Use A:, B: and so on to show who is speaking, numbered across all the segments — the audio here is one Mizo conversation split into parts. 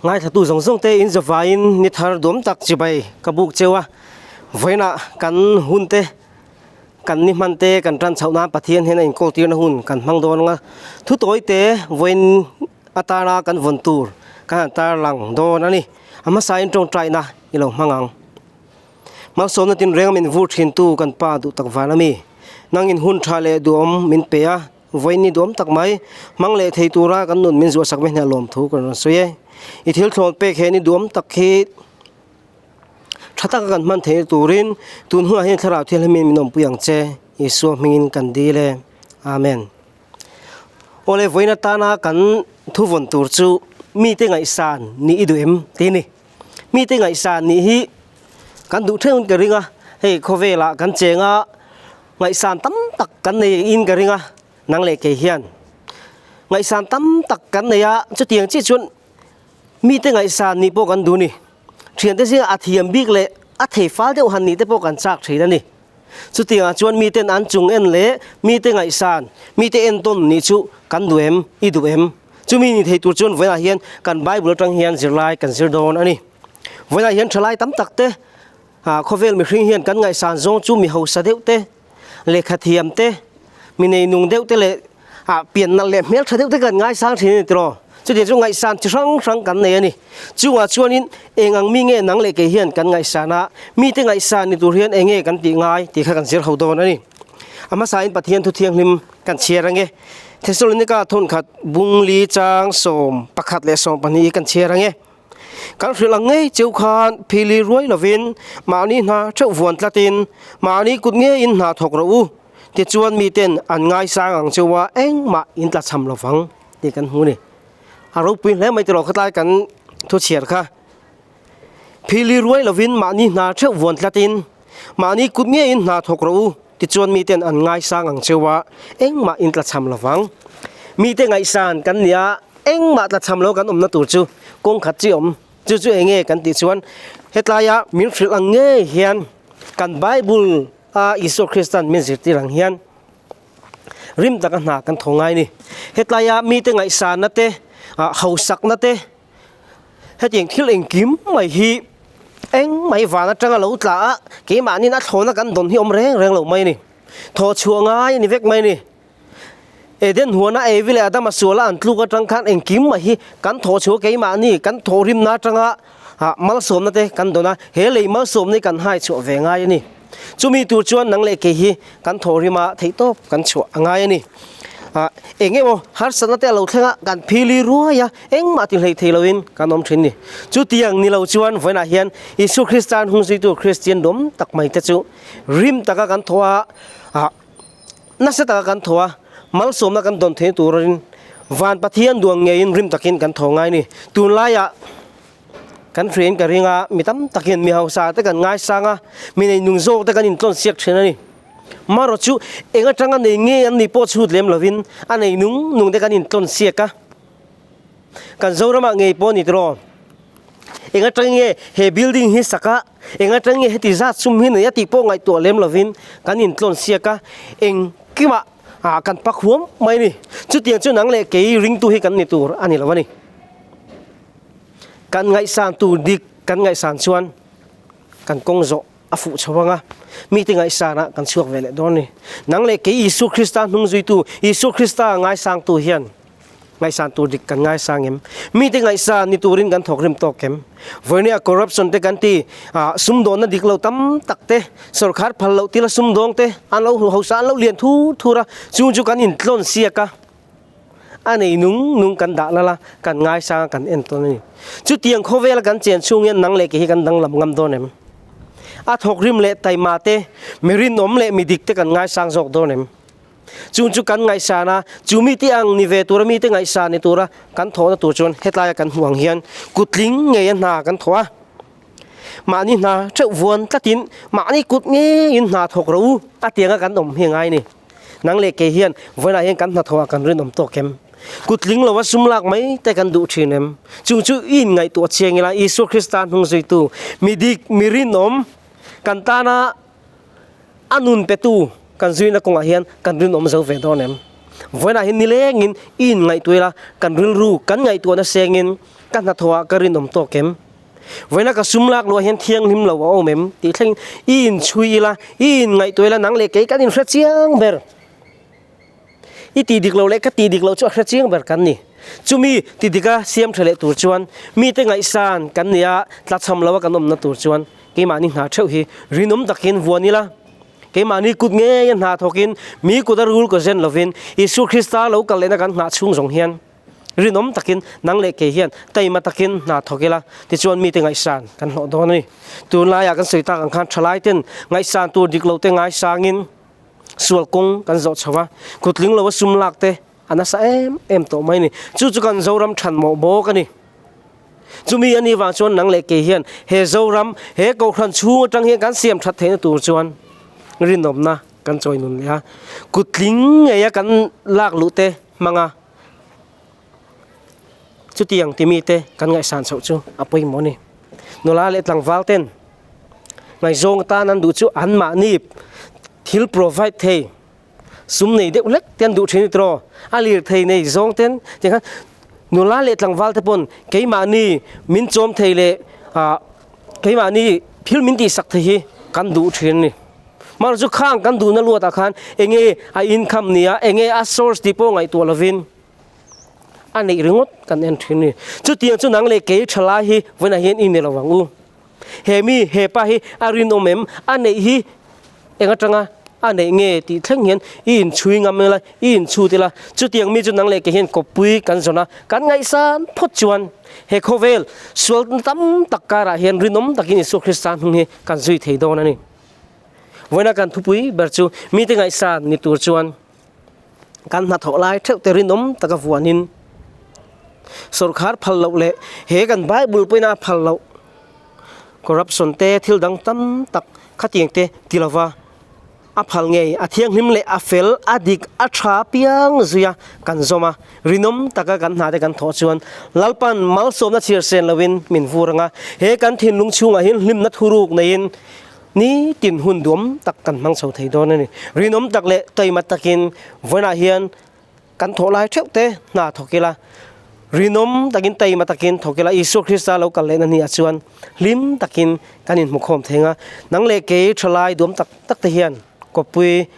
A: Ngaithlatu zawng zawng te in zavaiin ni thar duam tak chibai ka buk cheu a, vawiinah kan hun te kan ni hman te kan tan chhoh nan Pathian hian a inkawl tirna hun kan hmang dawn ang a, thu tawi te vawiin atana kan vawn tur kan han tarlang dawn a ni, a hmasain tawngtaina i lo hmang ang. Malsawmna tinreng a min vur thintu kan Pa duh tak van a mi, nangin hun tha leh duhawm min pe a, Vawiin ni duam tak mai, hmang leh thei tura kan nun min zuahsak ve hna lawmthu kan rawn sawi e. I thil thlawn pek he ni duam tak hi tha taka kan hman theihna turin tun hunah hian Thlarau Thianghlimin min awmpui ang che, Isua hmingin kan dil e. Amen. Awle, vawiin atana kan thu vawn tur chu mite ngaihsan nih i duh em tih a ni. Mite ngaihsan nih hi kan duh theuhin ka ring a, hei khawvelah kan cheng a, Ngaihsan tam tak kan nei in ka ring a, nang leh kei hian. Ngaihsan tam tak kan nei a, chutiang chiah chuan mite ngaihsan nih pawh kan duh ni. Thiante zinga a thiam bik leh a thei fal deuh han nih te pawh kan chak thin a ni. Chutiangah chuan miten an chung en leh mite ngaihsan, mite entawn nih chu kan duh em, i duh em? Chumi ni thei tur chuan vawiinah hian kan Bible atang hian zirlai kan zir dawn a ni. Vawiinah hian thalai tam tak te Khawvel mihring hian kan ngaihsan zawng chu mi hausa deuh te, lehkha thiam te, mi neinung deuh te leh pian nalh leh hmeltha deuh te kan ngaisang thin a ni tiraw? Chutiang chu ngaihsan chi hrang hrang kan nei a ni. Chungah chuanin eng ang mi nge nang leh kei hian kan ngaihsan a, mite ngaihsan ni tur hian eng nge kan tih ngai tih kha kan zir ho dawn a ni. A hmasain Pathian thu thianghlim kan chhiar ang e. Thesalonika thawnkhat bung li chang 11 leh 12 hi kan chhiar ang e. Kan hrilh ang ngei cheu khan phili ruai lovin mahni hna theuh vuan tlatin mahni kut ngeiin hna thawk rawh u, tichuan miten an ngaisang ang cheu a engmah in tla cham lovang tih kan hmu a ni. A ropui hle mai tiraw khatlai kan thu chhiar kha. Phili ruai lovin mahni hna theuh vuan tlatin mahni kut ngeiin hna thawk rawh u, tichuan miten an ngaisang ang cheu a engmah in tla cham lovang. Mite ngaihsan kan nia Engmah tlachham lo kan awmna tur chu kawng khat chi awm, chu chu eng nge kan tih chuan hetlaia min hrilh ang ngei hian kan Bible a Isua Kristan min zirtir ang hian rim taka hna kan thaw ngai ni. Hetlaia mite ngaihsanna te, hausakna te, hetiang thil engkim mai hi eng mai van atanga lo tla a, keimahniin a thlawna kan dawn hi awm reng reng lo mai a ni. Thaw chhuah ngai a ni vek mai a ni. Eden huana Evi leh Adama suala an tluk atang khan engkim mai hi kan thawh chhuah keimahni kan thawhrimna atanga malsawmna te kan dawn a, he lei malsawmna hi kan hai chhuah ve ngai a ni. Chumi tur chuan nang leh kei hi kan thawhrima theihtawp kan chhuah a ngai a ni. Eng emaw harsatna te a lo thleng a, kan phili ruai a, engmah ti hlei thei loin kan awm thin ni. Chutiang ni lo chuan vawiinah hian Isua Kristan hungzuitu Kristian dawm tak mai te chu rim taka kan thaw a, Nasa taka kan thaw a, malsawmna kan dawn theih turin van Pathian duang ngeiin rim takin kan thaw ngai ni. Tunlaiah kan hriain ka ring a, mi tam takin mi hausa te kan ngaisang a, mi neinung zawk te kan intlawn siak thin a ni. Marawh chu eng atanga nei ngei an nih pawh chhut lem lovin a neinung nung te kan intlawn siak a. Kan Zoramah ngei pawh a ni tiraw? Eng atang nge he building hi sak a, eng atang nge heti zat sum hi nei a tih pawh ngaihtuah lem lovin kan intlawn siak a, engkimah ah kan pak huam mai a ni. Chutiang chu nang leh kei ringtu hi kan ni tur a ni lo a ni. Kan ngaihsan tur dik kan ngaihsan chuan kan kawng zawh a fuh chho ang a, mite ngaihsanah kan chhuak ve leh dawn a ni. Nang leh kei Isua Krista hnung zuitu, Isua Krista ngaisangtu hian Ngaihsan tur dik kan ngaisang em? Mite ngaihsan ni turin kan thawk rim tawk em? Vawinia corruption te kan ti, sumdawnna dik lo tam tak te, sorkar phal loh tila sumdawng te an lo hausa an lo lian thur thur a, chung chu kan intlawn siak a, a nei nung nung kan dah lal a, kan ngaisang a kan entawn a ni. Chutiang khawvela kan chen chhung hian nang leh kei hi kan danglam ngam dawn em? A thawk rim leh taima te, mi rinawm leh mi dik te kan ngaisang zawk dawn em? Chung chu kan ngaihsan a, chu mite ang ni ve tura mite ngaihsan ni tura kan thawhna tur chuan hetlaia kan hmuh ang hian kutling ngeia hna kan thawh a. Mahni hna theuh vuan tlatin mahni kut ngeiin hna thawk rawh u a tianga kan awm hi a ngai a ni. Nang leh kei hian vawiinah hian kan hnathawhah kan rinawm tawk em? Kutling lova sum lak mai te kan duh thin em? Chung chu i inngaihtuah chiang ila Isua Krista hnung zuitu mi dik, mi rinawm kan tana A nun petu kan zuina kawngah hian kan rinawm zo ve dawn em? Vawiinah hian nilengin i inngaihtuah ila, kan rilru kan ngaihtuahna sengin ka hnathawhah ka rinawm tawk em? Vawiina ka sum lak luah hian thianghlim lo a awm em? tih thlengin i inchhui ila, i inngaihtuah ila nang leh kei kan inhre chiang ber. I tih dik loh leh ka tih dik loh chu a hre chiang ber kan ni. Chumi ti dika siam tha leh tur chuan mite ngaihsan kan ni a, tlachham loa kan awmna tur chuan keimahni hna theuh hi rinawm takin vuan ila, keimahni kut ngeia hna thawkin mi kut a rul ka zen lovin Isua Krista lo kal lehna kan nghah chhung zawng hian rinawm takin nang leh kei hian taima takin hna thawk ila tichuan mite ngaihsan kan hlawh dawn a ni. Tunlaiah kan sawi tak ang khan thalaiten ngaihsan tur dik lote ngaisangin, Sual kawng kan zawh chho a, kutling lo a sum lak te a nasa em em tawh mai a ni. Chu chu kan Zoram than mawh bawk a ni. Chumi a nih vang chuan nang leh kei hian he Zoram, he Kohhran chhung atang hian kan siam that theihna tur chuan rinawmna kan chawi nun leh a, kutling ngeia kan lak luh te hmang a, chutiang timi te kan ngaihsan chhoh chu a pawimawh a ni. Nula leh tlangval ten Ngaihzawng atan an duh chu anmahni thil provide thei, sum nei deuh hlek te an duh thin a ni tawh. A lirthei nei zawng ten tiang khan nula leh tlangval te pawn keimahni min chawm thei leh ah keimahni thil min tihsak thei hi kan duh thin a ni. Mahse chu khang kan duhna luatah khan enge a income nia enge a source tih pawh ngaihtuah lovin a neih ringawt kan en thin a ni. Chutiang chu nang leh kei thalai hi vawiinah hian i ni lo ang u. He mi, he pa hi a rinawm em? A neih hi eng atanga a neih nge tih thleng hian i inchhui ngam ila, i inchhut ila. Chutiang mi chu nang leh kei hian kawppui kan zawn a, kan ngaihsan phawt chuan he khawvel sual tam tak karah hian rinawm takin Isua Krista hnung hi kan zui thei dawn a ni. Vawiina kan thupui ber chu mite ngaihsan ni tur chuan Kan hnathawh lai theuh te rinawm taka vuanin sawrkhar phal loh leh he kan Bible pawhin a phal loh corruption te thil dang tam tak khatiang te ti lova a phal ngei a thianghlim leh a fel a dik a tha piang zui a kan zawm a rinawm taka kan hna te kan thawh chuan Lalpan malsawmna chhiar sen lovin min vur ang a he kan thinlung chhungah hian hlimna thuruk neiin Nitin hun duam tak kan hmang chho thei dawn a ni. Rinawm tak leh taima takin vawiinah hian kan thawh lai theuh te hna thawk ila, rinawm takin taima takin thawk ila Isua Krista lo kal lehna hniah chuan hlim takin kan inhmukhawm thei ang a. Nang leh kei thalai duam tak tak te hian kawppui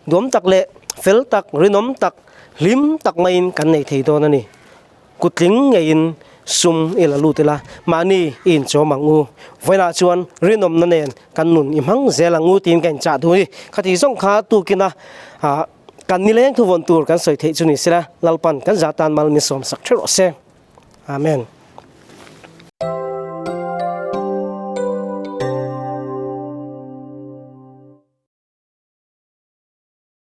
A: duam tak leh fel tak, rinawm tak, hlim tak maiin kan nei thei dawn a ni. Kutling ngeiin sum i la lut ila, mahni i inchawm ang u. Vawiinah chuan rinawmna nen kan nun i hmang zel ang u tiin ka inchah duh a ni. Khati zawng kha tukina kan nileng thuvawn tur kan sawi theih chu ni sela, Lalpan kan zah tan mal min sawmsak ṭheuh rawh se. Amen.